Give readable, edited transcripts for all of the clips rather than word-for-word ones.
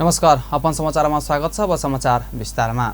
नमस्कार, अपन समाचारमा स्वागत छ। अब समाचार विस्तारमा।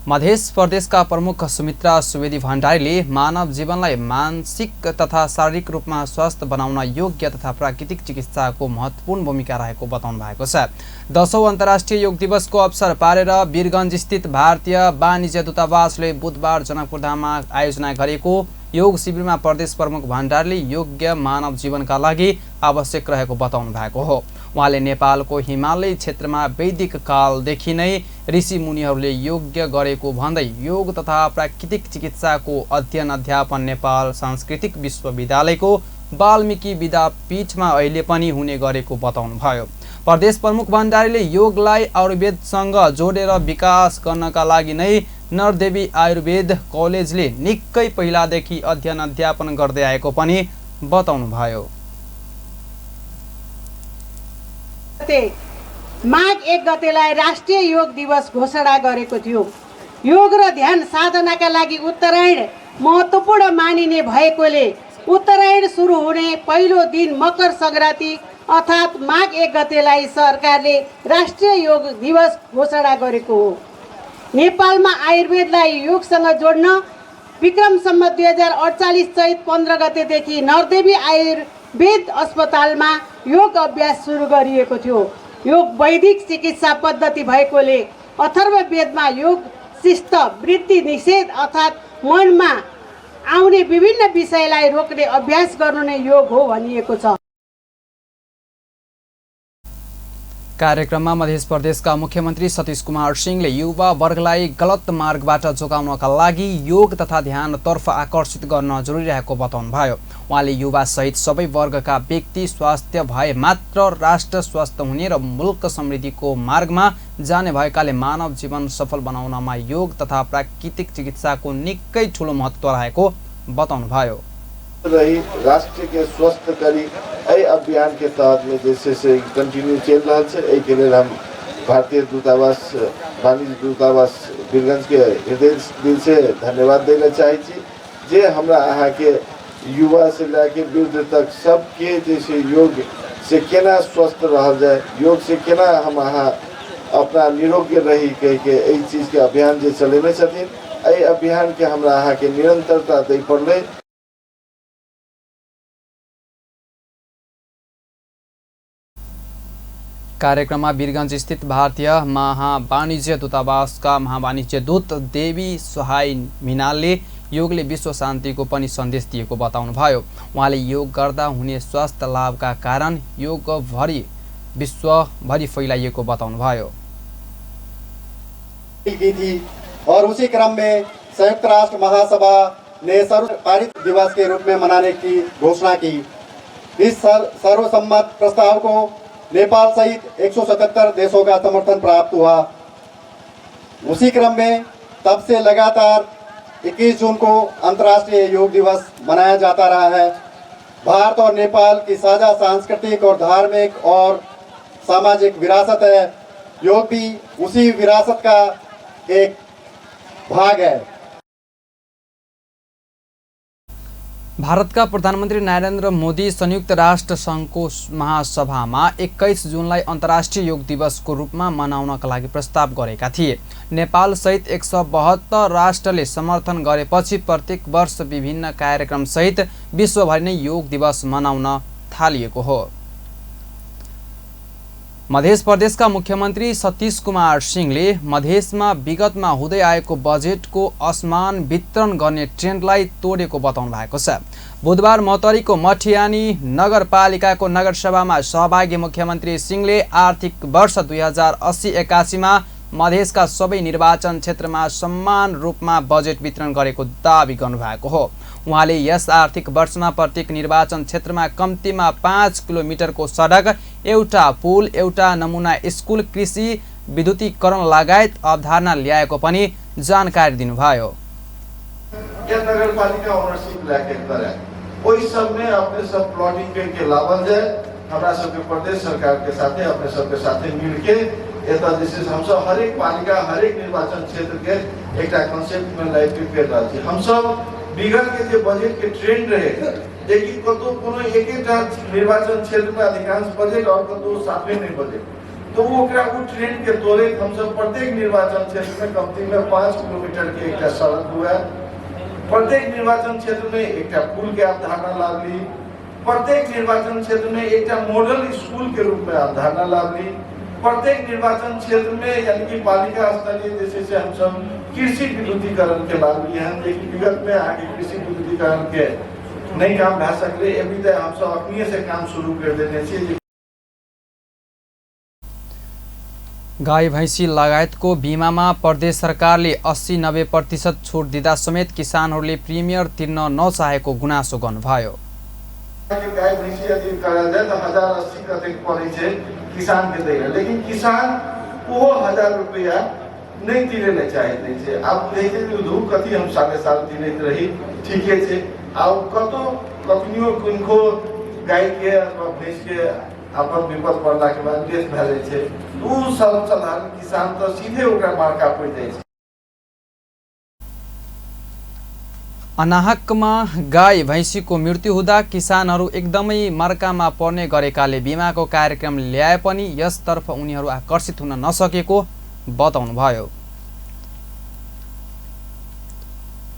मध्य प्रदेशका प्रमुख सुमित्रा सुवेदी भण्डारीले मानव जीवनलाई मानसिक तथा शारीरिक रूपमा स्वस्थ बनाउन योग्य तथा प्राकृतिक चिकित्साको महत्त्वपूर्ण भूमिका रहेको बताउनु भएको छ। 10औं अन्तर्राष्ट्रिय योग दिवसको अवसर पारेर वीरगञ्ज स्थित भारतीय वाणिज्य दूतावासले बुधबार जनकपुरधाममा आयोजना गरेको योग शिविरमा प्रदेश प्रमुख भण्डारीले योग्य मानव जीवनका लागि आवश्यक रहेको बताउनु भएको हो। उहाँले नेपालको हिमालय क्षेत्रमा वैदिक कालदेखि नै ऋषि मुनिहरूले योग्य गरेको भन्दै योग तथा प्राकृतिक चिकित्साको अध्ययन अध्यापन नेपाल सांस्कृतिक विश्वविद्यालयको वाल्मीकि विद्यापीठमा अहिले पनि हुने गरेको बताउनुभयो। प्रदेश प्रमुख भण्डारीले योगलाई आयुर्वेदसँग जोडेर विकास गर्नका लागि नै नरदेवी आयुर्वेद कलेजले निकै पहिलादेखि अध्ययन अध्यापन गर्दै आएको पनि बताउनुभयो। माघ 1 गतेलाई राष्ट्रिय योग दिवस घोषणा गरेको थियो। योग र ध्यान साधनाका लागि उत्तरायण महत्त्वपूर्ण मानिने भएकोले उत्तरायण सुरु हुने पहिलो दिन मकर संक्रान्ति अर्थात् माघ 1 गतेलाई सरकारले राष्ट्रिय योग दिवस घोषणा गरेको हो। नेपालमा आयुर्वेदलाई योगसँग जोड्न विक्रम सम्वत 2048 चैत 15 गतेदेखि नरदेवी आयुर्वेद अस्पतालमा योग अभ्यास सुरु गरिएको थियो। योग वैदिक चिकित्सा पद्धति भएकोले अथर्व वेदमा योग शिस्त वृत्ति निषेध अर्थात् मनमा आउने विभिन्न विषयलाई रोक्ने अभ्यास गर्नु नै योग हो भनिएको छ। कार्यक्रममा मध्य प्रदेशका मुख्यमन्त्री सतीश कुमार सिंहले युवा वर्गलाई गलत मार्गबाट जोगाउनका लागि योग तथा ध्यानतर्फ आकर्षित गर्न जरुरी रहेको बताउनुभयो। उहाँले युवा सहित सबै वर्गका व्यक्ति स्वास्थ्य भए मात्र राष्ट्र स्वस्थ हुने र मुलुक समृद्धिको मार्गमा जाने भएकाले मानव जीवन सफल बनाउनमा योग तथा प्राकृतिक चिकित्साको निकै ठूलो महत्त्व रहेको बताउनुभयो। रही राष्ट्र के स्वस्थ करी एहि अभियान के तहत में जैसे से कंटिन्यू चल रहा है। के लिए हम भारतीय दूतावास वाणिज्य दूतावास वीरगंज के हृदय दिल से धन्यवाद देना चाहे जे हमरा अहाँ के युवा से लेके वृद्ध तक सबके जैसे योग से केना स्वस्थ रह जाए, योग से केना हम अहाँ अपना निरोग्य रही कह के एहि चीज के अभियान जे चलेने छथिन। एहि अभियान के हमरा अहाँ के निरंतरता दै पड़ले। कार्यक्रममा वीरगञ्ज स्थित भारतीय महावाणिज्य दूतावासका महावाणिज्य दूत देवी सहाय मिनालले योगले विश्व शान्तिको पनि सन्देश दिएको बताउनुभयो। उहाँले योग गर्दा हुने स्वास्थ्य लाभका कारण योगभरि विश्वभरि फैलाइएको बताउनुभयो। और उसी क्रम में संयुक्त राष्ट्र महासभा ने सर्वपारित दिवस के रूप में मनाने की घोषणा की। इस सर्वसम्मत प्रस्ताव को नेपाल सहित 177 देशों का समर्थन प्राप्त हुआ। उसी क्रम में तब से लगातार 21 जून को अंतर्राष्ट्रीय योग दिवस मनाया जाता रहा है। भारत और नेपाल की साझा सांस्कृतिक और धार्मिक और सामाजिक विरासत है। योग भी उसी विरासत का एक भाग है। भारतका प्रधानमन्त्री नरेन्द्र मोदी संयुक्त राष्ट्र सङ्घको महासभामा 21 जुनलाई अन्तर्राष्ट्रिय योग दिवसको रूपमा मनाउनका लागि प्रस्ताव गरेका थिए। नेपाल सहित 172 राष्ट्रले समर्थन गरेपछि प्रत्येक वर्ष विभिन्न कार्यक्रम सहित विश्वभरि नै योग दिवस मनाउन थालिएको हो। मध्य प्रदेशका मुख्यमन्त्री सतीश कुमार सिंहले मधेसमा विगतमा हुँदै आएको बजेटको असमान वितरण गर्ने ट्रेन्डलाई तोडेको बताउनु भएको छ। बुधबार मौतरीको मठियानी नगरपालिकाको नगरसभामा सहभागी मुख्यमन्त्री सिंहले आर्थिक वर्ष 2080-81 मा मधेसका सबै निर्वाचन क्षेत्रमा समान रूपमा बजेट वितरण गरेको दावी गर्नुभएको हो। उहाँले यस आर्थिक वर्षमा प्रत्येक निर्वाचन क्षेत्रमा कम्तीमा 5 किलोमिटरको सडक, एउटा पुल, एउटा नमुना स्कुल, कृषि विद्युतीकरण लगायत अवधारणा ल्याएको पनि जानकारी दिनुभयो। नगरपालिका ओनरशिप लेके करे ओहि सब में अपने सब प्लॉटिंग के लावल जाए। हमरा सबके प्रदेश सरकार के साथे अपने सबके साथे मिलके एता जैसे हम सब हर एक पालिका हर एक निर्वाचन क्षेत्र के एक कंसेप्ट में लाइफ प्रिपेयर रहती। हम सब विगत के जो बजट के ट्रेंड रहे लेकिन कतो कोनो एक निर्वाचन क्षेत्र में अधिकांश बजट और कतो साफे नहीं बजट तो वो ट्रेंड के तौर हम सब प्रत्येक निर्वाचन क्षेत्र में कमती में 5 किलोमीटर के एक सड़क हुआ, प्रत्येक निर्वाचन क्षेत्र में एक पुल के अवधारणा लागली, प्रत्येक निर्वाचन क्षेत्र में एक मॉडल स्कूल के रूप में अवधारणा लागली, प्रत्येक निर्वाचन क्षेत्र में यानी कि पालिका स्तरीय जैसे से हम सब कृषि विद्युतीकरण के लागू हैं, लेकिन विगत में आगे कृषि विद्युतीकरण के नहीं काम भा सकले, अभी तक हम सब अपने से काम शुरू कर देने चाहिए। गाई भैँसी लगायतको बिमामा प्रदेश सरकारले 80-90% छुट दिँदा समेत किसानहरूले प्रिमियर तिर्न नचाहेको गुनासो गर्नुभयो। गाई भैँसी यदि करल जाए तो 1080 कतेक पड़े छे किसान के दैला, लेकिन किसान वो 1000 रुपया नहीं तिरेले चाहते छे। अब देखिए दूध कथी हम साल तिरैत रही ठीके छे, और कतो कखनियो किनको गाय के अथवा भैंस के अपन विपद पड़ला के बाद देश भए छै, उ साधारण किसान तो सीधे ओकरा मार्का पड़ जाय छै। अनाहकमा गाई भैँसीको मृत्यु हुँदा किसानहरू एकदमै मर्कामा पर्ने गरेकाले बिमाको कार्यक्रम ल्याए पनि यसतर्फ उनीहरू आकर्षित हुन नसकेको बताउनुभयो।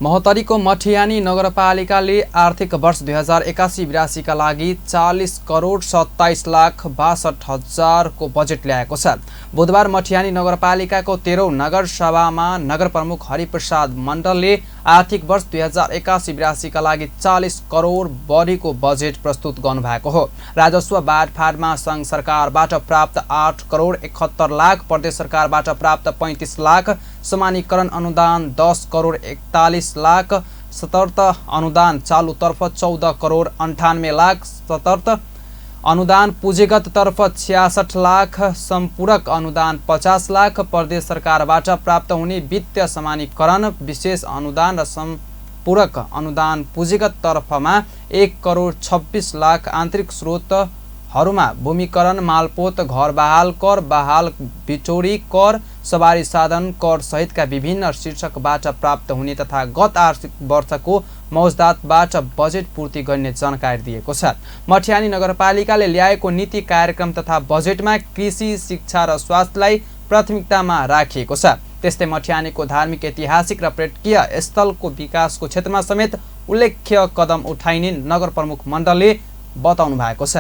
महोत्तरीको मठियानी नगरपालिकाले आर्थिक वर्ष 2081-82 का लागि 40 करोड 27 लाख 62 हजार को बजेट ल्याएको छ। बुधबार मठियानी नगरपालिकाको 13औं नगर सभामा नगर प्रमुख हरिप्रसाद मण्डलले आर्थिक वर्ष 2081-82 का लागि 40 करोड बढीको बजेट प्रस्तुत गर्नुभएको हो। राजस्व बाँडफाँडमा सङ्घ सरकारबाट प्राप्त 8 करोड 71 लाख, प्रदेश सरकारबाट प्राप्त 35 लाख, समानीकरण अनुदान 10 करोड 41 लाख, सतर्थ अनुदान चालुतर्फ 14 करोड 98 लाख, सतर्थ अनुदान पुँजीगत तर्फ 66 लाख, सम्पूरक अनुदान 50 लाख, प्रदेश सरकारबाट प्राप्त हुने वित्तीय समानीकरण विशेष अनुदान र सम्पूरक अनुदान पुँजीगत तर्फमा 1 करोड 26 लाख, आन्तरिक स्रोतहरूमा भूमिकरण, मालपोत, घर बहाल कर, बहाल बिचौरी कर, सवारी साधन कर सहितका विभिन्न शीर्षकबाट प्राप्त हुने तथा गत आर्थिक वर्षको मौजदातबाट बजेट पूर्ति गर्ने जानकारी दिएको छ। मठियानी नगरपालिकाले ल्याएको नीति कार्यक्रम तथा बजेटमा कृषि, शिक्षा र स्वास्थ्यलाई प्राथमिकतामा राखिएको छ। त्यस्तै मठियानीको धार्मिक, ऐतिहासिक र पर्यटकीय स्थलको विकासको क्षेत्रमा समेत उल्लेख्य कदम उठाइने नगर प्रमुख मण्डलले बताउनु भएको छ।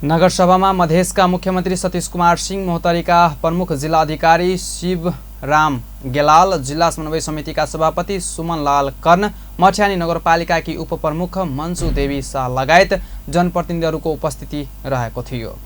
नगरसभामा मधेसका मुख्यमन्त्री सतीश कुमार सिंह, महोत्तरीका प्रमुख जिल्लाधिकारी शिवराम गेलाल, जिल्ला समन्वय समितिका सभापति सुमनलाल कर्ण, मठियानी नगरपालिकाकी उपप्रमुख मन्सु देवी शाह लगायत जनप्रतिनिधिहरूको उपस्थिति रहेको थियो।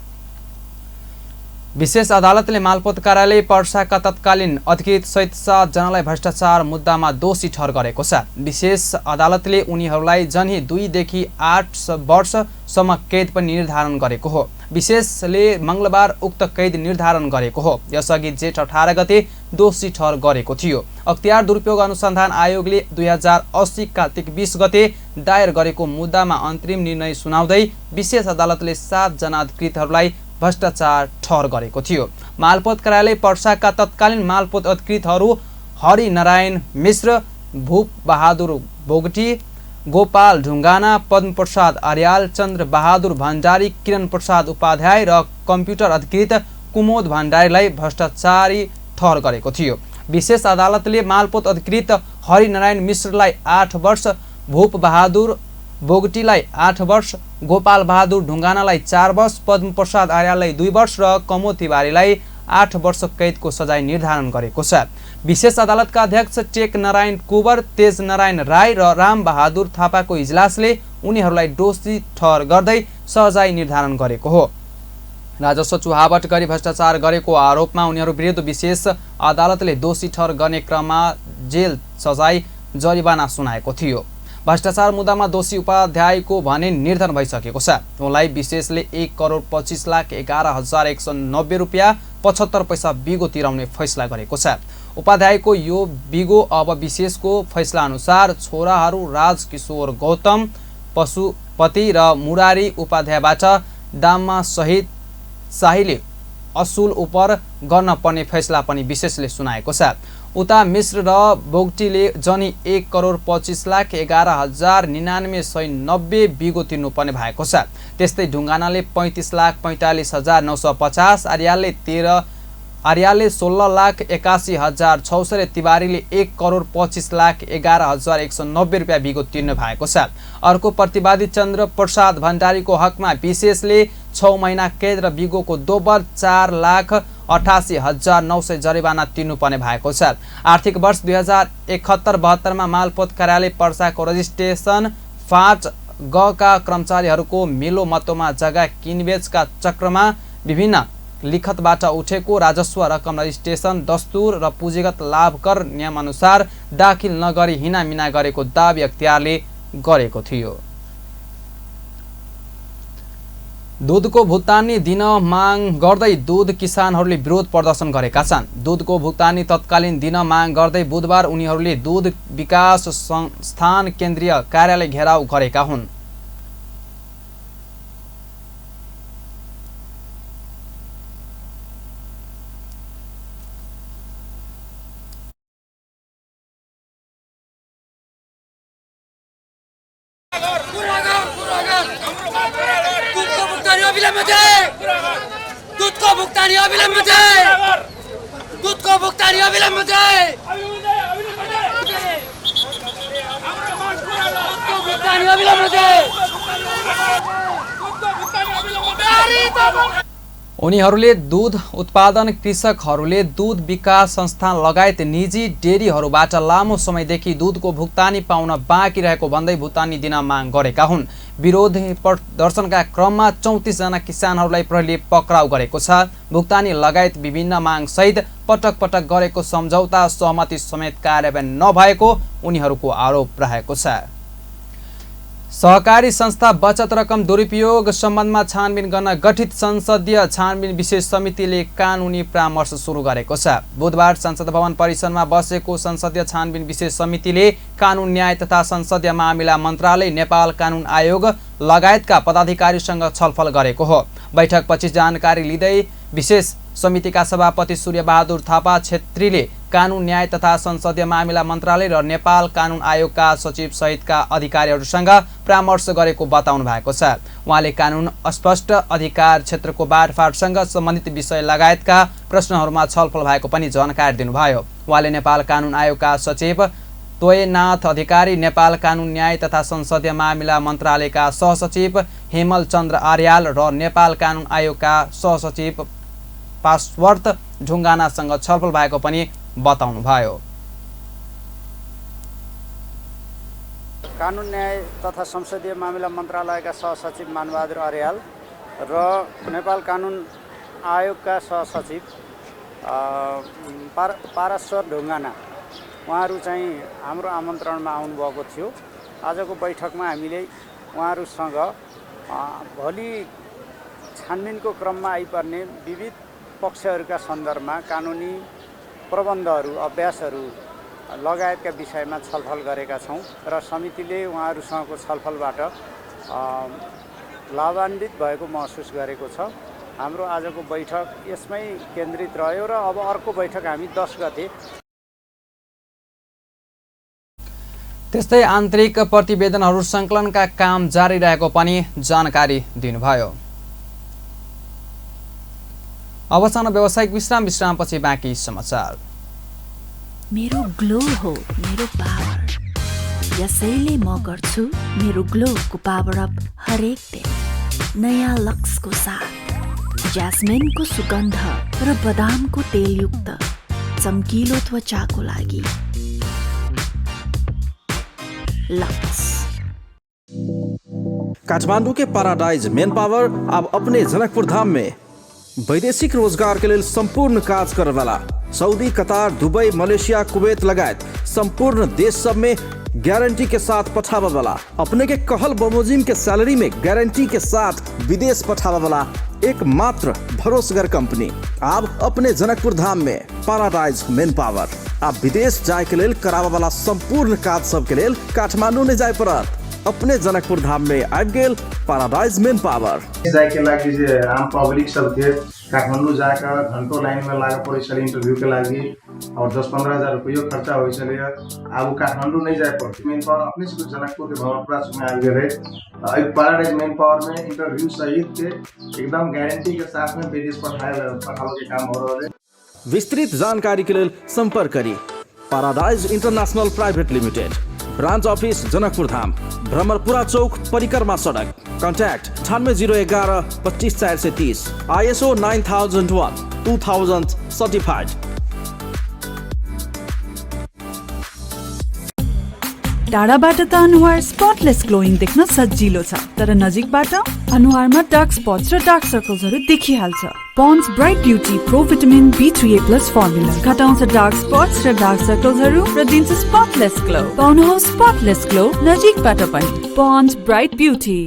विशेष अदालतले मालपोत कार्यालय पर्साका तत्कालीन अधिकृत सहित 7 जनालाई भ्रष्टाचार मुद्दामा दोषी ठहर गरेको छ। विशेष अदालतले उनीहरूलाई जन्ही 2 देखि 8 वर्षसम्म कैद पनि निर्धारण गरेको हो। विशेषले मंगलबार उक्त कैद निर्धारण गरेको हो। यसअघि जेठ 18 गते दोषी ठहर गरेको थियो। अख्तियार दुरुपयोग अनुसन्धान आयोगले 2080 कार्तिक 20 गते दायर गरेको मुद्दामा अन्तरिम निर्णय सुनाउँदै विशेष अदालतले 7 जना अधिकृतहरूलाई भ्रष्टाचार ठहर गरेको थियो। मालपोत कार्यालय पर्साका तत्कालीन मालपोत अधिकृतहरू हरिनारायण मिश्र, भूप बहादुर बोगटी, गोपाल ढुङ्गाना, पद्म प्रसाद आर्याल, चन्द्र बहादुर भण्डारी, किरण प्रसाद उपाध्याय र कम्प्युटर अधिकृत कुमोद भण्डारीलाई भ्रष्टाचारी ठहर गरेको थियो। विशेष अदालतले मालपोत अधिकृत हरिनारायण मिश्रलाई 8 वर्ष, भूप बहादुर बोगटीलाई 8 वर्ष, गोपाल बहादुर ढुङ्गानालाई 4 वर्ष, पद्म प्रसाद आर्याललाई 2 वर्ष र कमोद तिवारीलाई 8 वर्ष कैदको सजाय निर्धारण गरेको छ। विशेष अदालतका अध्यक्ष टेक नारायण कुवर, तेज नारायण राय र राम बहादुर थापाको इजलासले उनीहरूलाई दोषी ठहर गर्दै सजाय निर्धारण गरेको हो। राजस्व चुहावट गरी भ्रष्टाचार गरेको आरोपमा उनीहरू विरुद्ध विशेष अदालतले दोषी ठहर गर्ने क्रममा जेल सजाय जरिवाना सुनाएको थियो। भ्रष्टाचार मुद्दामा दोषी उपाध्यायको भने निर्धन भइसकेको छ। उनलाई विशेषले 1 करोड 25 लाख 11,190 रुपियाँ 75 पैसा बिगो तिराउने फैसला गरेको छ। उपाध्यायको यो बिगो अब विशेषको फैसला अनुसार छोराहरू राजकिशोर गौतम पशुपति र मुरारी उपाध्यायबाट दाममा सहित शाहीले असुल उपर गर्न पर्ने फैसला पनि विशेषले सुनाएको छ। उता मिश्र र बोगटीले जनी 1,25,11,99,190 बिगो तिर्नुपर्ने भएको छ। त्यस्तै ढुङ्गानाले 35,45,950, आर्यालले 16,81,066 र तिवारीले 1,25,11,190 रुपियाँ बिगो तिर्नु भएको छ। अर्को प्रतिवादी चन्द्र प्रसाद भण्डारीको हकमा विशेषले 6 महिना कैद र बिगोको दोब्बर 4,88,900 जरिवाना तिर्नुपर्ने भएको छ। आर्थिक वर्ष 2071-72 मा मालपोत कार्यालय पर्साको रजिस्ट्रेसन फाँट ग का कर्मचारीहरूको मिलो मतोमा जग्गा किनबेचका चक्रमा विभिन्न लिखतबाट उठेको राजस्व रकम रजिस्ट्रेसन दस्तुर र पुँजीगत लाभ कर नियमअनुसार दाखिल नगरी हिनामिना गरेको दाबी अख्तियारले गरेको थियो। दूधको भुक्तानी दिन माग गर्दै दूध किसानहरूले विरोध प्रदर्शन गरेका छन्। दूधको भुक्तानी तत्कालीन दिन माग गर्दै बुधबार उनीहरूले दूध विकास संस्थान केन्द्रीय कार्यालय घेराउ गरेका हुन्। उनीहरूले दूध उत्पादन कृषकहरूले दूध विकास संस्थान लगायत निजी डेरीहरूबाट लामो समयदेखि दूधको भुक्तानी पाउन बाँकी रहेको भन्दै भुक्तानी दिन माग गरेका हुन्। विरोध प्रदर्शनका क्रममा 34 जना किसानहरूलाई प्रहरीले पक्राउ गरेको छ। भुक्तानी लगायत विभिन्न माग सहित पटक पटक गरेको सम्झौता सहमति समेत कार्यान्वयन नभएको उनीहरूको आरोप रहेको छ। सहकारी संस्था बचत रकम दुरुपयोग सम्बन्धमा छानबिन गर्न गठित संसदीय छानबिन विशेष समितिले कानुनी परामर्श सुरु गरेको छ। बुधबार संसद भवन परिसरमा बसेको संसदीय छानबिन विशेष समितिले कानुन न्याय तथा संसदीय मामिला मन्त्रालय, नेपाल कानुन आयोग लगायतका पदाधिकारीसँग छलफल गरेको हो। बैठकपछि जानकारी लिँदै विशेष समितिका सभापति सूर्यबहादुर थापा छेत्रीले कानुन न्याय तथा संसदीय मामिला मन्त्रालय र नेपाल कानुन आयोगका सचिव सहितका अधिकारीहरूसँग परामर्श गरेको बताउनु भएको छ। उहाँले कानुन अस्पष्ट अधिकार क्षेत्रको बाँडफाँडसँग सम्बन्धित विषय लगायतका प्रश्नहरूमा छलफल भएको पनि जानकारी दिनुभयो। उहाँले नेपाल कानुन आयोगका सचिव तोयनाथ अधिकारी, नेपाल कानुन न्याय तथा संसदीय मामिला मन्त्रालयका सहसचिव हेमल चन्द्र आर्याल र नेपाल कानुन आयोगका सहसचिव पार्श्वर्थ ढुङ्गानासँग छलफल भएको पनि बताउनुभयो। कानुन न्याय तथा संसदीय मामिला मन्त्रालयका सहसचिव मानबहादुर आर्याल र नेपाल कानुन आयोगका सहसचिव पारश्वर ढुङ्गाना उहाँहरू चाहिँ हाम्रो आमन्त्रणमा आउनुभएको थियो। आजको बैठकमा हामीले उहाँहरूसँग भोलि छानबिनको क्रममा आइपर्ने विविध पक्षहरूका सन्दर्भमा कानुनी प्रबन्धहरू, अभ्यासहरू लगायतका विषयमा छलफल गरेका छौँ र समितिले उहाँहरूसँगको छलफलबाट लाभान्वित भएको महसुस गरेको छ। हाम्रो आजको बैठक यसमै केन्द्रित रह्यो र अब अर्को बैठक हामी 10 गते। त्यस्तै आन्तरिक प्रतिवेदनहरू सङ्कलनका काम जारी रहेको पनि जानकारी दिनुभयो। अब सानो व्यावसायिक विश्रामपछि बाँकी समाचार। मेरो ग्लो हो मेरो पावर, यसैले म गर्छु मेरो ग्लोको पावर अप हरेक दिन नयाँ लक्सको साथ। ज्यास्मिनको सुगन्ध र बदामको तेलयुक्त चम्किलो त्वचाको लागि लक्स। काठमांडू के पैराडाइज मेन पावर अब अपने जनकपुर धाम में वैदेशिक रोजगार के लिए संपूर्ण कार्य करे वाला Saudi, Qatar, Dubai, Malaysia, Kuwait लगायत संपूर्ण देश सब में गारंटी के साथ पठावा वाला, अपने के कहल बमोजिम के सैलरी में गारंटी के साथ विदेश पठावा वाला एकमात्र भरोसेगर कंपनी अब अपने जनकपुर धाम में पैराडाइज मेन पावर। आप विदेश जाए के लिए करावा वाला संपूर्ण कार्य सब के लिए काठमांडू ने जाए पड़त। अपने जनकपुर धाम में आबि गेल पैराडाइज मेन पावर। जाए के लागि आम पब्लिक सब के काठमाडौँ जाकर घंटों लाइन में लाग पड़े इंटरव्यू के लगी और 10-15 हजार रुपये खर्चा हो अब काठमाडौँ नहीं जाए पड़ती मेन पावर अपने से जनकपुर के भवनपुरा में आ गए पैराडाइज मेन पावर में इंटरव्यू सहित के एकदम गारंटी के साथ में विदेश पठाने के काम हो रहा है। विस्तृत जानकारी के लिए संपर्क करी Paradise International Private Limited, branch office Janakpur Dham, भ्रमरपुरा चौक, परिक्रमा सड़क। Contact 9801 25430, ISO 9001 2000 certified. टाढाबाट त अनुहार स्पटलेस ग्लोइङ देख्न सजिलो छ, तर नजिकबाट अनुहारमा डार्क स्पट्स र डार्क सर्कल्सहरू देखिहाल्छ। Pond's bright beauty pro vitamin B3A+ formula घटाउँछ डार्क स्पट्स र डार्क सर्कल्सहरू र दिन्छ स्पटलेस ग्लो। पाउनुहोस् स्पटलेस ग्लो नजिकबाट पनि। पन्ड्स ब्राइट ब्युटी।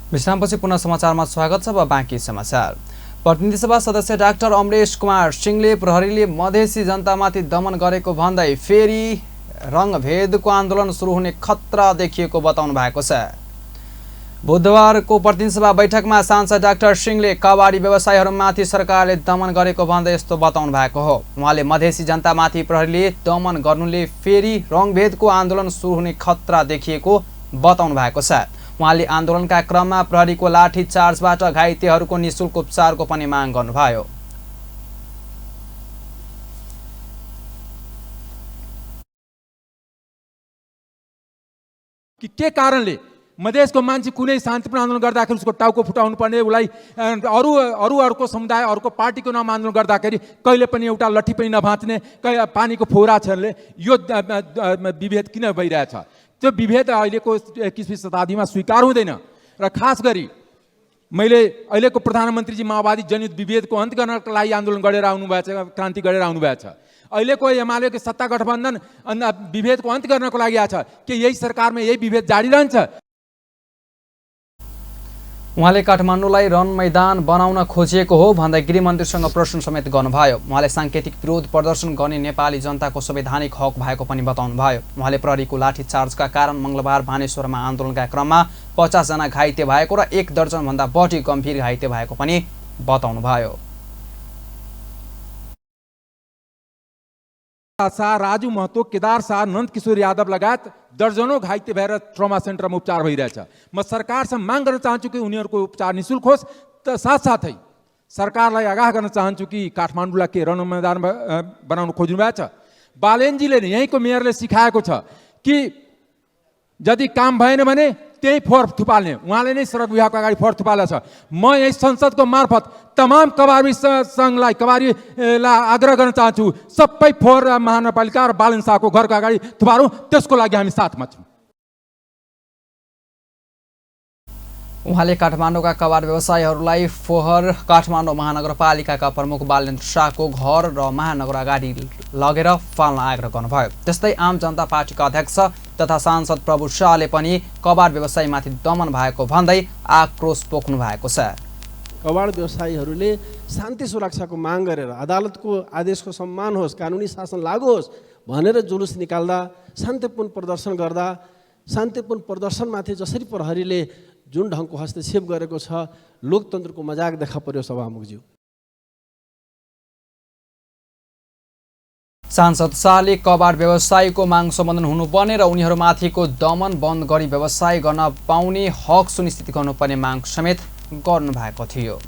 विश्रामपछि पुनः समाचारमा स्वागत छ। अब बाँकी समाचार। प्रतिनिधि सभा सदस्य डाक्टर अमरेश कुमार सिंहले प्रहरीले मधेसी जनतामाथि दमन गरेको भन्दै फेरि रंगभेदको आन्दोलन सुरु हुने खतरा देखिएको बताउनु भएको छ। बुधबारको प्रतिनिधि सभा बैठकमा सांसद डाक्टर सिंहले कबाडी व्यवसायीहरूमाथि सरकारले दमन गरेको भन्दै यस्तो बताउनु भएको हो। उहाँले मधेसी जनतामाथि प्रहरीले दमन गर्नुले फेरि रंगभेदको आन्दोलन सुरु हुने खतरा देखिएको बताउनु भएको छ। उहाँले आन्दोलनका क्रममा प्रहरीको लाठी चार्जबाट घाइतेहरूको निशुल्क उपचारको पनि माग गर्नुभयो। के कारणले मधेसको मान्छे कुनै शान्तिपूर्ण आन्दोलन गर्दाखेरि उसको टाउको फुटाउनु पर्ने, उसलाई अरूको समुदाय अरूको पार्टीको नाम आन्दोलन गर्दाखेरि कहिले पनि एउटा लट्ठी पनि नभाँच्ने, पानीको फोहरा छले, यो विभेद किन भइरहेछ? त्यो विभेद अहिलेको 21वीं शताब्दीमा स्वीकार हुँदैन। र खास गरी मैले अहिलेको प्रधानमन्त्रीजी माओवादी जनित विभेदको अन्त गर्नका लागि आन्दोलन गरेर आउनुभएको छ, क्रान्ति गरेर आउनुभएको छ। अहिलेको एमालेको सत्ता गठबन्धन विभेदको अन्त गर्नको लागि आछ कि यही सरकारमा यही विभेद जारी रहन्छ। उहाँले काठमाडौँलाई रन मैदान बनाउन खोजिएको हो भन्दै गृहमन्त्रीसँग प्रश्न समेत गर्नुभयो। उहाँले सांकेतिक विरोध प्रदर्शन गर्ने नेपाली जनताको संवैधानिक हक भएको पनि बताउनुभयो। उहाँले प्रहरीको लाठी चार्जका कारण मंगलबार भानेश्वरमा आन्दोलनका क्रममा 50 जना घाइते भएको र 1 दर्जनभन्दा बढी गम्भीर घाइते भएको पनि बताउनुभयो। शाह, राजु महतो, केदार शाह, नन्द किशोर यादव लगायत दर्जनौं घाइते भएर ट्रमा सेन्टरमा उपचार भइरहेछ। म सरकारसँग माग गर्न चाहन्छु कि उनीहरूको उपचार निःशुल्क होस्। त साथसाथै सरकारलाई आगाह गर्न चाहन्छु कि काठमाडौँलाई के रण मैदान बनाउन खोज्नु भएको छ बालेनजीले यहीँको मेयरले सिकाएको छ कि यदि काम भएन भने त्यही फोहोर थुपाल्ने, उहाँले नै सडक विभागको अगाडि फोहोर थुपालेको छ। म यही संसदको मार्फत तमाम कबारी सङ्घलाई, कबारीलाई आग्रह गर्न चाहन्छु, सबै फोहोर महानगरपालिका र बालन शाहको घरको अगाडि थुपारौँ। त्यसको लागि हामी साथमा छौँ। उहाँले काठमाडौँका कबाड व्यवसायीहरूलाई फोहोर काठमाडौँ महानगरपालिकाका प्रमुख बालेन्द्र शाहको घर र महानगर अगाडि लगेर फाल्न आग्रह गर्नुभयो। त्यस्तै आम जनता पार्टीका अध्यक्ष तथा सांसद प्रभु शाहले पनि कबाड व्यवसायीमाथि दमन भएको भन्दै आक्रोश पोख्नु भएको छ। कबाड व्यवसायीहरूले शान्ति सुरक्षाको माग गरेर अदालतको आदेशको सम्मान होस्, कानुनी शासन लागू होस् भनेर जुलुस निकाल्दा, शान्तिपूर्ण प्रदर्शन गर्दा, शान्तिपूर्ण प्रदर्शनमाथि जसरी प्रहरीले जुन ढङ्गको हस्तक्षेप गरेको छ, लोकतन्त्रको मजाक देखा पर्यो सभामुखज्यू। सांसद शाहले कबाड व्यवसायीको माग सम्बोधन हुनुपर्ने र उनीहरूमाथिको दमन बन्द गरी व्यवसाय गर्न पाउने हक सुनिश्चित गर्नुपर्ने माग समेत गर्नुभएको थियो।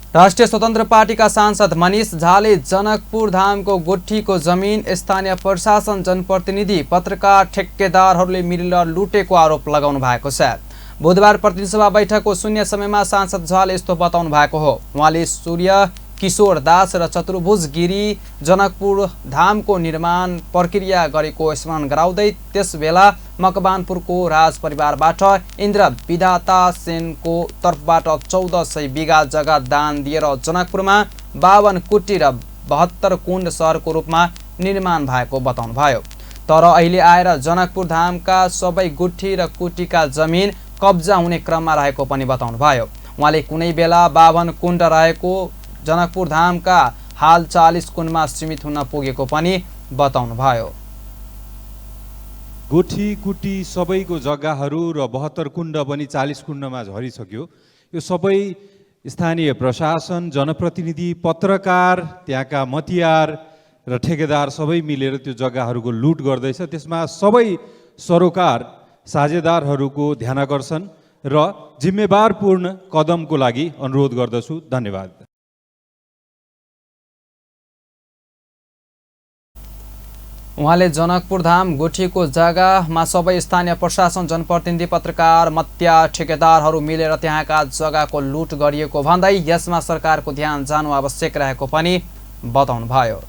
राष्ट्रिय स्वतन्त्र पार्टीका सांसद मनिष झाले जनकपुर धामको गुठीको जमिन स्थानीय प्रशासन, जनप्रतिनिधि, पत्रकार, ठेक्केदारहरूले मिलेर लुटेको आरोप लगाउनु भएको छ। बुधबार प्रतिनिधि सभा बैठकको शून्य समयमा सांसद झाले यस्तो बताउनु भएको हो। उहाँले सूर्य किशोर दास र चतुर्भुज गिरी जनकपुर धामको निर्माण प्रक्रिया गरेको स्मरण गराउँदै त्यसबेला मकवानपुरको राज परिवारबाट इन्द्र विधाता सेनको तर्फबाट 1400 बिघा जग्गा दान दिएर जनकपुरमा 52 कुटी र 72 कुण्ड सहरको रूपमा निर्माण भएको बताउनुभयो। तर अहिले आएर जनकपुर धामका सबै गुठी र कुटीका जमिन कब्जा हुने क्रममा रहेको पनि बताउनुभयो। उहाँले कुनै बेला 52 कुण्ड रहेको जनकपुर धामका हाल 40 कुण्डमा सीमित हुन पुगेको पनि बताउनुभयो। गुठी कुटी सबैको जग्गाहरू र 72 कुण्ड पनि 40 कुण्डमा झरिसक्यो। यो सबै स्थानीय प्रशासन, जनप्रतिनिधि, पत्रकार, त्यहाँका मतियार र ठेकेदार सबै मिलेर त्यो जग्गाहरूको लुट गर्दैछ। त्यसमा सबै सरोकार साझेदारहरूको ध्यानाकर्षण र जिम्मेवारपूर्ण कदमको लागि अनुरोध गर्दछु। धन्यवाद। उहाँले जनकपुर धाम गुठीको जग्गामा सबै स्थानीय प्रशासन, जनप्रतिनिधि, पत्रकार, मत्या, ठेकेदारहरू मिलेर त्यहाँका जग्गाको लुट गरिएको भन्दै यसमा सरकारको ध्यान जानु आवश्यक रहेको पनि बताउनुभयो।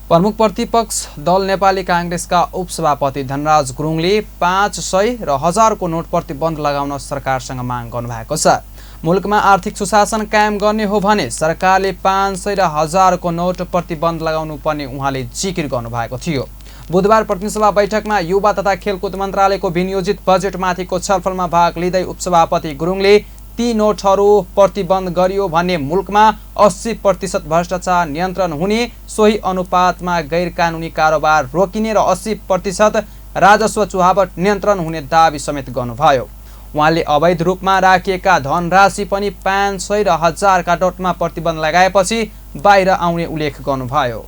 प्रमुख प्रतिपक्ष दल नेपाली काङ्ग्रेसका उपसभापति धनराज गुरुङले 500 र 1000 को नोट प्रतिबन्ध लगाउन सरकारसँग माग गर्नुभएको छ। मुलुकमा आर्थिक सुशासन कायम गर्ने हो भने सरकारले 500 र 1000 को नोट प्रतिबन्ध लगाउनु पर्ने उहाँले जिकिर गर्नुभएको थियो। बुधबार प्रतिनिधि सभा बैठकमा युवा तथा खेलकुद मन्त्रालयको विनियोजित बजेटमाथिको छलफलमा भाग लिँदै उपसभापति गुरुङले ती नोटहरू प्रतिबन्ध गरियो भने मुलुकमा 80% भ्रष्टाचार नियन्त्रण हुने, सोही अनुपातमा गैर कानुनी कारोबार रोकिने र 80% राजस्व चुहावट नियन्त्रण हुने दावी समेत गर्नुभयो। उहाँले अवैध रूपमा राखिएका धनराशि पनि 500 र 1000 का नोटमा प्रतिबन्ध लगाएपछि बाहिर आउने उल्लेख गर्नुभयो।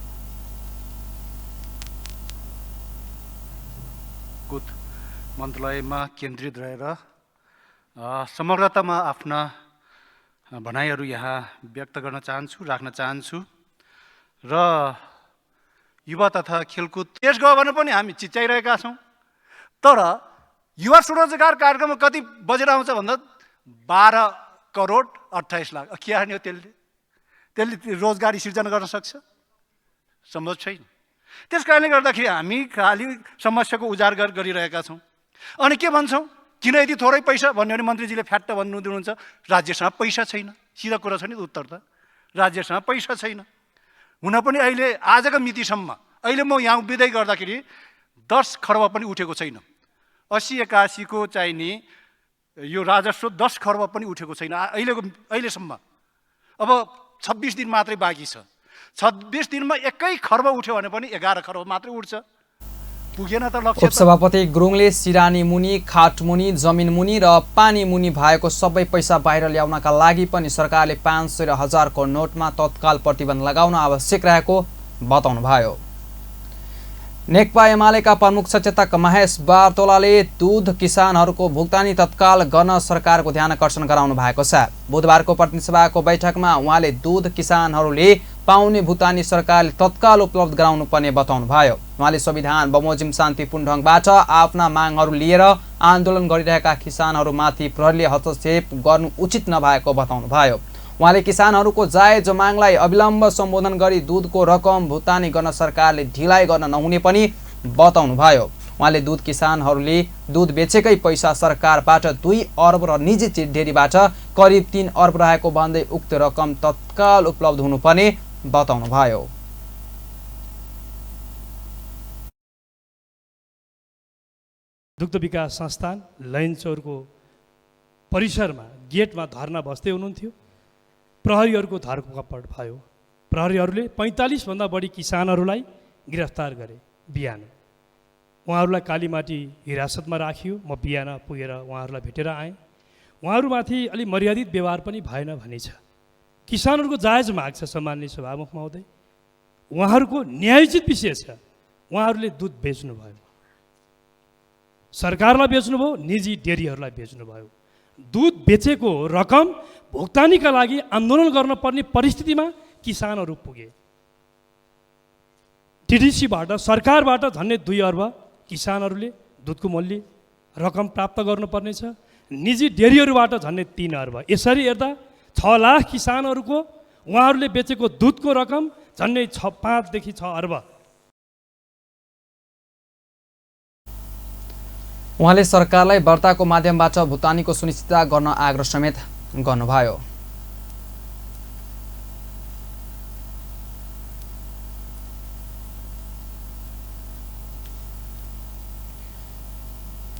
मन्त्रालयमा केन्द्रित रहेर समग्रतामा आफ्ना भनाइहरू यहाँ व्यक्त गर्न चाहन्छु, राख्न चाहन्छु र युवा तथा खेलकुद देश गयो भने पनि हामी चिच्याइरहेका छौँ। तर युवा स्वरोजगार कार्यक्रममा कति बजेट आउँछ भन्दा 12 करोड 28 लाख। के हाल्ने हो त्यसले रोजगारी सिर्जना गर्न सक्छ? सम्भव छैन। त्यस कारणले गर्दाखेरि हामी खालि समस्याको उजागर गरिरहेका छौँ। अनि के भन्छौँ? किन यति थोरै पैसा भन्यो भने मन्त्रीजीले फ्याट्ट भन्नुहुन्छ राज्यसँग पैसा छैन। सिधा कुरा छ नि उत्तर त, राज्यसँग पैसा छैन। हुन पनि अहिले आजको मितिसम्म अहिले म यहाँ उभिँदै गर्दाखेरि 10 खर्ब पनि उठेको छैन। 80-81 को चाहिने यो राजस्व 10 खर्ब पनि उठेको छैन अहिलेसम्म। अब 26 दिन मात्रै बाँकी छ। 26 दिनमा 1 खर्ब उठ्यो भने पनि 11 खर्ब मात्रै उठ्छ। पुगेन त लक्ष्य। उपसभापति गुरुङले सिरानी मुनि, खाट मुनि, जमिन मुनि र पानी मुनि भएको सबै पैसा बाहिर ल्याउनका लागि पनि सरकारले 500 र 1000 को नोटमा तत्काल प्रतिबन्ध लगाउन आवश्यक रहेको बताउनुभयो। नेकपा एमालेका प्रमुख सचेतक महेश बारतोलाले दूध किसानहरूको भुक्तानी तत्काल गर्न सरकारको ध्यान आकर्षण गराउनु भएको छ। बुधबारको प्रतिनिधि सभाको बैठकमा उहाँले दूध किसानहरूले पाउने भुटानी सरकारले तत्काल उपलब्ध गराउनुपर्ने बताउनुभयो। उहाँले संविधान बमोजिम शान्तिपूर्ण ढङ्गबाट आफ्ना मागहरू लिएर आन्दोलन गरिरहेका किसानहरूमाथि प्रहरीले हस्तक्षेप गर्नु उचित नभएको बताउनुभयो। उहाँले किसानहरूको जायज मागलाई अविलम्ब सम्बोधन गरी दुधको रकम भुक्तानी गर्न सरकारले ढिलाइ गर्न नहुने पनि बताउनुभयो। उहाँले दुध किसानहरूले दुध बेचेकै पैसा सरकारबाट 2 अर्ब र निजी डेरीबाट करिब 3 अर्ब रहेको भन्दै उक्त रकम तत्काल उपलब्ध हुनुपर्ने बताउनुभयो। दुग्ध विकास संस्थान लैनचौरको परिसरमा गेटमा धरना बस्दै हुनुहुन्थ्यो। प्रहरीहरूको धरपकड भयो। प्रहरीहरूले 45 भन्दा बढी किसानहरूलाई गिरफ्तार गरे। बिहान उहाँहरूलाई कालीमाटी हिरासतमा राखियो। म बिहान पुगेर उहाँहरूलाई भेटेर आएँ। उहाँहरूमाथि अलि मर्यादित व्यवहार पनि भएन भन्ने छ। किसानहरूको जायज माग छ सम्माननीय सभामुख महोदय। उहाँहरूको न्यायोचित विषय छ। उहाँहरूले दुध बेच्नुभयो, सरकारलाई बेच्नुभयो, निजी डेरीहरूलाई बेच्नुभयो। दुध बेचेको रकम भुक्तानीका लागि आन्दोलन गर्न पर्ने परिस्थितिमा किसानहरू पुगे। टिडिसीबाट सरकारबाट झन्डै 2 अर्ब किसानहरूले दुधको मूल्य रकम प्राप्त गर्नुपर्नेछ। निजी डेरीहरूबाट झन्डै 3 अर्ब। यसरी हेर्दा 6 लाख किसानहरूको उहाँहरूले बेचेको दुधको रकम झन्डै 5 देखि 6 अर्ब। उहाँले सरकारलाई वार्ताको माध्यमबाट भुक्तानीको सुनिश्चितता गर्न आग्रह समेत गर्नुभयो।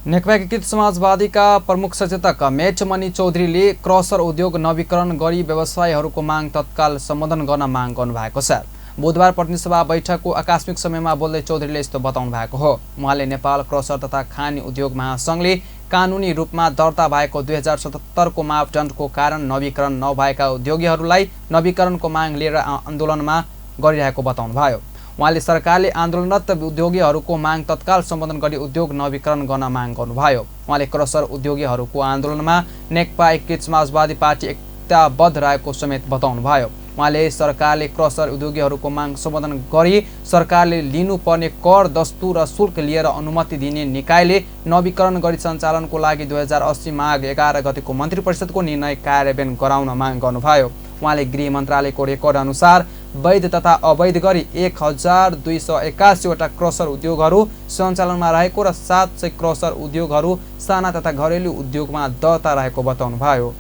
नेकपा एकीकृत समाजवादीका प्रमुख सचेतक मेचमणि चौधरीले क्रसर उद्योग नवीकरण गरी व्यवसायीहरूको माग तत्काल सम्बोधन गर्न माग गर्नुभएको छ। बुधबार प्रतिनिधि सभा बैठकको आकस्मिक समयमा बोल्दै चौधरीले यस्तो बताउनु भएको हो। उहाँले नेपाल क्रसर तथा खानी उद्योग महासङ्घले कानुनी रूपमा दर्ता भएको 2077 को मापदण्डको कारण नवीकरण नभएका उद्योगीहरूलाई नवीकरणको माग लिएर आन्दोलनमा गरिरहेको बताउनुभयो। उहाँले सरकारले आन्दोलनरत उद्योगीहरूको माग तत्काल सम्बोधन गरी उद्योग नवीकरण गर्न माग गर्नुभयो। उहाँले क्रसर उद्योगीहरूको आन्दोलनमा नेकपा एकीकृत समाजवादी पार्टी एकताबद्ध रहेको समेत बताउनुभयो। उहाँले सरकारले क्रसर उद्योगीहरूको माग सम्बोधन गरी सरकारले लिनुपर्ने कर दस्तुर र शुल्क लिएर अनुमति दिने निकायले नवीकरण गरी सञ्चालनको लागि 2080 माघ 11 गतेको मन्त्री परिषदको निर्णय कार्यान्वयन गराउन माग गर्नुभयो। उहाँले गृह मन्त्रालयको रेकर्ड अनुसार वैध तथा अवैध गरी 1281 वटा क्रसर उद्योगहरू सञ्चालनमा रहेको र 700 क्रसर उद्योगहरू साना तथा घरेलु उद्योगमा दर्ता रहेको बताउनुभयो।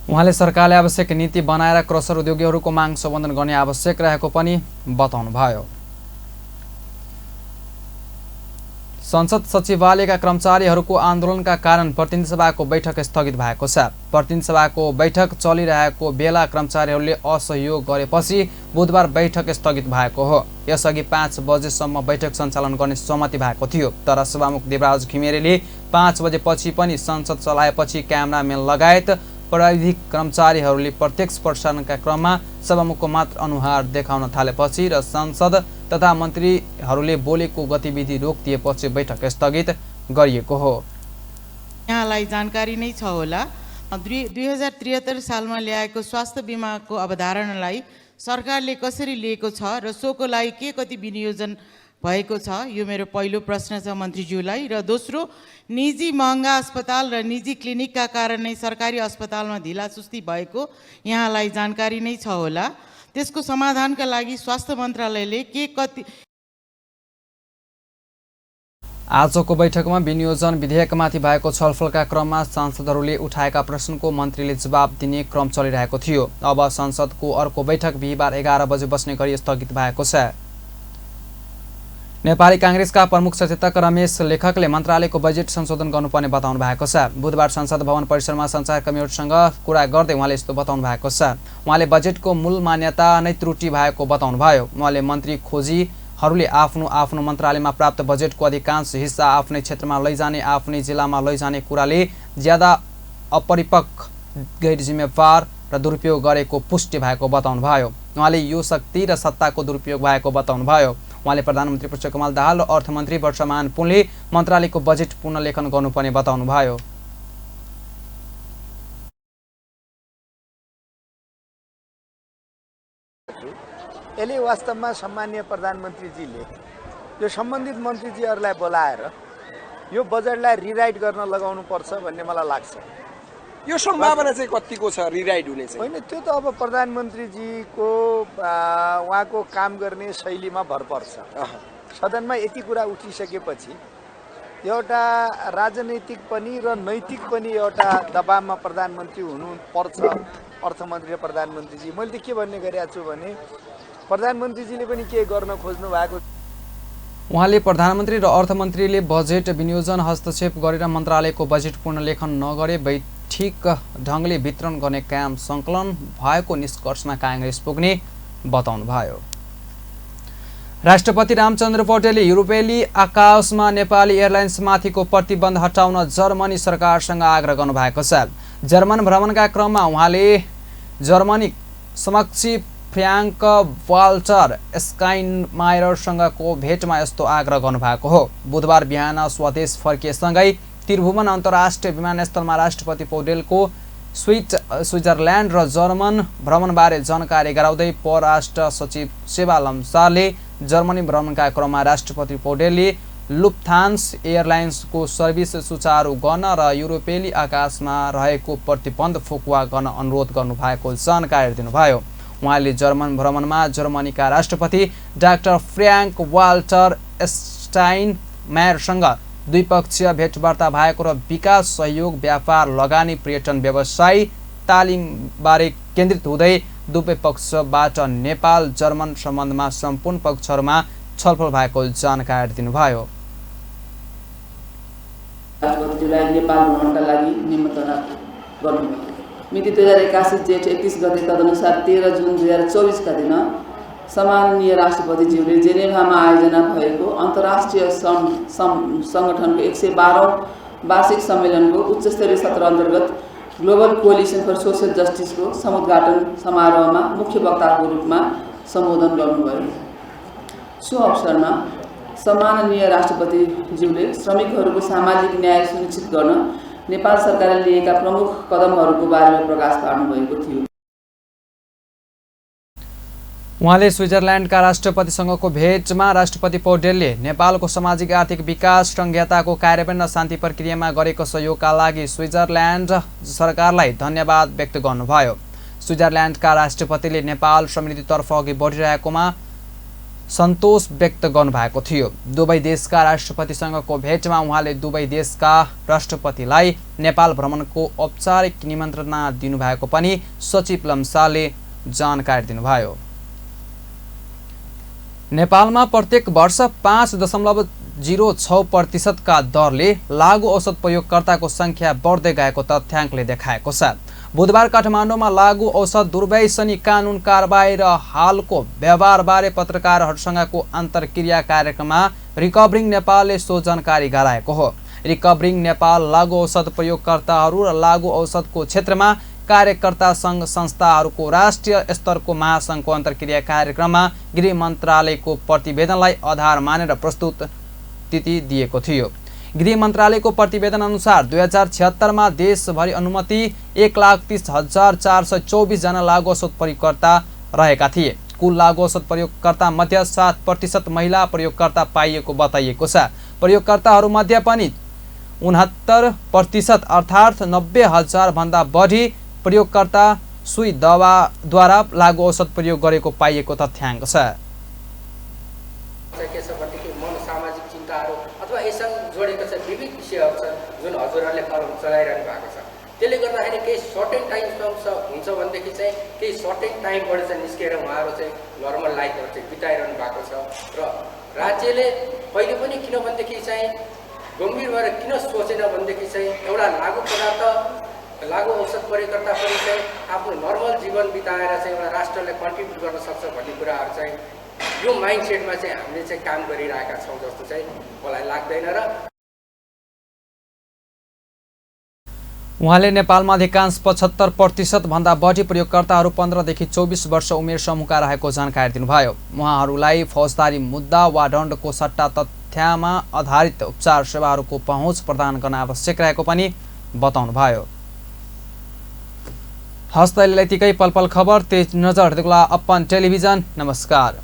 उहाँले सरकारले आवश्यक नीति बनाएर क्रसर उद्योगीहरूको माग सम्बोधन गर्ने आवश्यक रहेको पनि बताउनुभयो। संसद सचिवालयका कर्मचारीहरूको आन्दोलनका कारण प्रतिनिधि सभाको बैठक स्थगित भएको छ। प्रतिनिधि सभाको बैठक चलिरहेको बेला कर्मचारीहरूले असहयोग गरेपछि बुधबार बैठक स्थगित भएको हो। यसअघि 5 बजेसम्म बैठक सञ्चालन गर्ने सहमति भएको थियो, तर सभामुख देवराज घिमिरेले 5 बजेपछि पनि संसद चलाएपछि क्यामेराम्यान लगायत प्राविधिक कर्मचारीहरूले प्रत्यक्ष प्रसारणका क्रममा सभामुखको मात्र अनुहार देखाउन थालेपछि र सांसद तथा मन्त्रीहरूले बोलेको गतिविधि रोकिदिएपछि बैठक स्थगित गरिएको हो। यहाँलाई जानकारी नै छ होला, 2073 सालमा ल्याएको स्वास्थ्य बिमाको अवधारणालाई सरकारले कसरी लिएको छ र सोको लागि के कति विनियोजन भएको छ, यो मेरो पहिलो प्रश्न छ मन्त्रीज्यूलाई। र दोस्रो, निजी महँगा अस्पताल र निजी क्लिनिकका कारण नै सरकारी अस्पतालमा ढिलासुस्ती भएको यहाँलाई जानकारी नै छ होला। त्यसको समाधानका लागि स्वास्थ्य मन्त्रालयले के कति आजको बैठकमा विनियोजन विधेयकमाथि भएको छलफलका क्रममा सांसदहरूले उठाएका प्रश्नको मन्त्रीले जवाब दिने क्रम चलिरहेको थियो। अब संसदको अर्को बैठक बिहिबार 11 बजे बस्ने गरी स्थगित भएको छ। नेपाली कांग्रेसका प्रमुख सचेतक रमेश लेखकले मन्त्रालयको बजेट संशोधन गर्नुपर्ने बताउनु भएको छ। बुधबार संसद भवन परिसरमा सञ्चारकर्मीहरूसँग कुरा गर्दै उहाँले यस्तो बताउनु भएको छ। उहाँले बजेटको मूल मान्यता नै त्रुटि भएको बताउनुभयो। उहाँले मन्त्री खोजी हरूले आफ्नो आफ्नो मन्त्रालयमा प्राप्त बजेटको अधिकांश हिस्सा आफ्नै क्षेत्रमा लैजाने आफ्नै जिल्लामा लैजाने कुराले ज्यादा अपरिपक्व गैर जिम्मेवार र दुरुपयोग गरेको पुष्टि भएको बताउनुभयो। उहाँले यो शक्ति र सत्ताको दुरुपयोग भएको बताउनुभयो। उहाँले प्रधानमन्त्री पुष्पकमल दाहाल र अर्थमन्त्री वर्षमान पुनले मन्त्रालयको बजेट पुनर्लेखन गर्नुपर्ने बताउनुभयो। यसले वास्तवमा सम्माननीय प्रधानमन्त्रीजीले यो सम्बन्धित मन्त्रीजीहरूलाई बोलाएर यो बजेटलाई रिराइट गर्न लगाउनु पर्छ भन्ने मलाई लाग्छ। यो सम्भावना चाहिँ कतिको छ रिराइट हुने चाहिँ? होइन, त्यो त अब प्रधानमन्त्रीजीको उहाँको काम गर्ने शैलीमा भर पर्छ। सदनमा यति कुरा उठिसकेपछि एउटा राजनैतिक पनि र नैतिक पनि एउटा दबावमा प्रधानमन्त्री हुनुपर्छ। अर्थमन्त्री र प्रधानमन्त्रीजी, मैले त के भन्ने गरेको छु भने प्रधानमन्त्रीजीले पनि के गर्न खोज्नु भएको। उहाँले प्रधानमन्त्री र अर्थमन्त्रीले बजेट विनियोजन हस्तक्षेप गरेर मन्त्रालयको बजेट पुनर्लेखन नगरे ठिक ढङ्गले वितरण गर्ने काम सङ्कलन भएको निष्कर्षमा काङ्ग्रेस पुग्ने बताउनुभयो। राष्ट्रपति रामचन्द्र पौडेलले युरोपेली आकाशमा नेपाली एयरलाइन्समाथिको प्रतिबन्ध हटाउन जर्मनी सरकारसँग आग्रह गर्नुभएको छ। जर्मन भ्रमणका क्रममा उहाँले जर्मनी समक्ष फ्र्याङ्क वाल्टर स्काइनमायरसँगको भेटमा यस्तो आग्रह गर्नुभएको हो। बुधबार बिहान स्वदेश फर्किएसँगै त्रिभुवन अन्तर्राष्ट्रिय विमानस्थलमा राष्ट्रपति पौडेलको स्विजरल्यान्ड र जर्मन भ्रमणबारे जानकारी गराउँदै परराष्ट्र सचिव सेवा लम्सारले जर्मनी भ्रमणका क्रममा राष्ट्रपति पौडेलले लुफ्थान्स एयरलाइन्सको सर्भिस सुचारू गर्न र युरोपेली आकाशमा रहेको प्रतिबन्ध फुकुवा गर्न अनुरोध गर्नुभएको जानकारी दिनुभयो। उहाँले जर्मन भ्रमणमा जर्मनीका राष्ट्रपति डाक्टर फ्र्याङ्क वाल्टर स्टाइनमायरसँग द्विपक्षीय भेटवार्ता भएको र विकास सहयोग, व्यापार, लगानी, पर्यटन, व्यवसाय, तालिमबारे केन्द्रित हुँदै दुवै पक्षबाट नेपाल जर्मन सम्बन्धमा सम्पूर्ण पक्षहरूमा छलफल भएको जानकारी दिनुभयो। राष्ट्रपतिलाई नेपाल भ्रमणका लागि निमन्त्रणा गर्नुभयो। मिति 2081 जेठ 31 गते तदनुसार 13 जुन 2024 का दिन सम्माननीय राष्ट्रपतिज्यूले जेनेभामा आयोजना भएको अन्तर्राष्ट्रिय सङ्गठनको 112औं वार्षिक सम्मेलनको उच्चस्तरीय सत्र अन्तर्गत ग्लोबल कोलिसन फर सोसल जस्टिसको समुद्घाटन समारोहमा मुख्य वक्ताको रूपमा सम्बोधन गर्नुभयो। सो अवसरमा सम्माननीय राष्ट्रपतिज्यूले श्रमिकहरूको सामाजिक न्याय सुनिश्चित गर्न नेपाल सरकारले लिएका प्रमुख कदमहरूको बारेमा प्रकाश पार्नुभएको थियो। उहाँले स्विजरल्यान्डका राष्ट्रपतिसँगको भेटमा राष्ट्रपति पौडेलले नेपालको सामाजिक आर्थिक विकास संहिताको कार्यान्वयन र शान्ति प्रक्रियामा गरेको सहयोगका लागि स्विजरल्यान्ड सरकारलाई धन्यवाद व्यक्त गर्नुभयो। स्विजरल्यान्डका राष्ट्रपतिले नेपाल समृद्धितर्फ अघि बढिरहेकोमा सन्तोष व्यक्त गर्नुभएको थियो। दुवै देशका राष्ट्रपतिसँगको भेटमा उहाँले दुवै देशका राष्ट्रपतिलाई नेपाल भ्रमणको औपचारिक निमन्त्रणा दिनुभएको पनि सचिव लम्सालले जानकारी दिनुभयो। नेपालमा प्रत्येक वर्ष 5.06% का दरले लागु औषध प्रयोगकर्ताको संख्या बढ्दै गएको तथ्याङ्कले देखाएको छ। बुधबार काठमाडौँमा लागु औषध दुर्व्यसनी कानुन कारबाही र हालको व्यवहारबारे पत्रकारहरूसँगको अन्तर्क्रिया कार्यक्रममा रिकभरिङ नेपालले सो जानकारी गराएको हो। रिकभरिङ नेपाल लागु औषध प्रयोगकर्ताहरू र लागु औषधको क्षेत्रमा कार्यकर्ता सङ्घ संस्थाहरूको राष्ट्रिय स्तरको महासङ्घको अन्तर्क्रिया कार्यक्रममा गृह मन्त्रालयको प्रतिवेदनलाई आधार मानेर प्रस्तुति दिएको थियो। गृह मन्त्रालयको प्रतिवेदन अनुसार 2076 मा देशभरि अनुमति 1,30,424 जना लागु औषध प्रयोगकर्ता रहेका थिए। कुल लागु औषध प्रयोगकर्ता मध्ये 7% महिला प्रयोगकर्ता पाइएको बताइएको छ। प्रयोगकर्ताहरूमध्ये पनि 69% अर्थात् 90,000 भन्दा बढी प्रयोगकर्ता सुई दवाद्वारा लागु औषध प्रयोग गरेको पाइएको तथ्याङ्क छ। सामाजिक चिन्ताहरू अथवा यससँग जोडेका छ विविध विषयहरू छ जुन हजुरहरूले कलम चलाइरहनु भएको छ। त्यसले गर्दाखेरि केही सर्टेन टाइम हुन्छ भनेदेखि चाहिँ केही सर्टेन टाइमबाट चाहिँ निस्केर उहाँहरू चाहिँ नर्मल लाइफहरू चाहिँ बिताइरहनु भएको छ। र राज्यले पहिले पनि किनभनेदेखि चाहिँ गम्भीर भएर किन सोचेन भनेदेखि चाहिँ एउटा लागु औषध प्रयोगकर्ता पनि चाहिँ आफ्नो नर्मल जीवन बिताएर चाहिँ एउटा राष्ट्रलाई कन्ट्रिब्युट गर्न सक्छ भन्ने कुराहरू चाहिँ यो माइन्डसेटमा चाहिँ हामीले चाहिँ काम गरिरहेका छौँ जस्तो चाहिँ मलाई लाग्दैन। र उहाँले नेपालमा अधिकांश 75% भन्दा बढी प्रयोगकर्ताहरू 15 देखि 24 वर्ष उमेर समूहका रहेको जानकारी दिनुभयो। उहाँहरूलाई फौजदारी मुद्दा वा दण्डको सट्टा तथ्यमा आधारित उपचार सेवाहरूको पहुँच प्रदान गर्न आवश्यक रहेको पनि बताउनुभयो। हस्त यतिकै पल पल खबर तेज नजर देख्ला अपन टेलिभिजन। नमस्कार।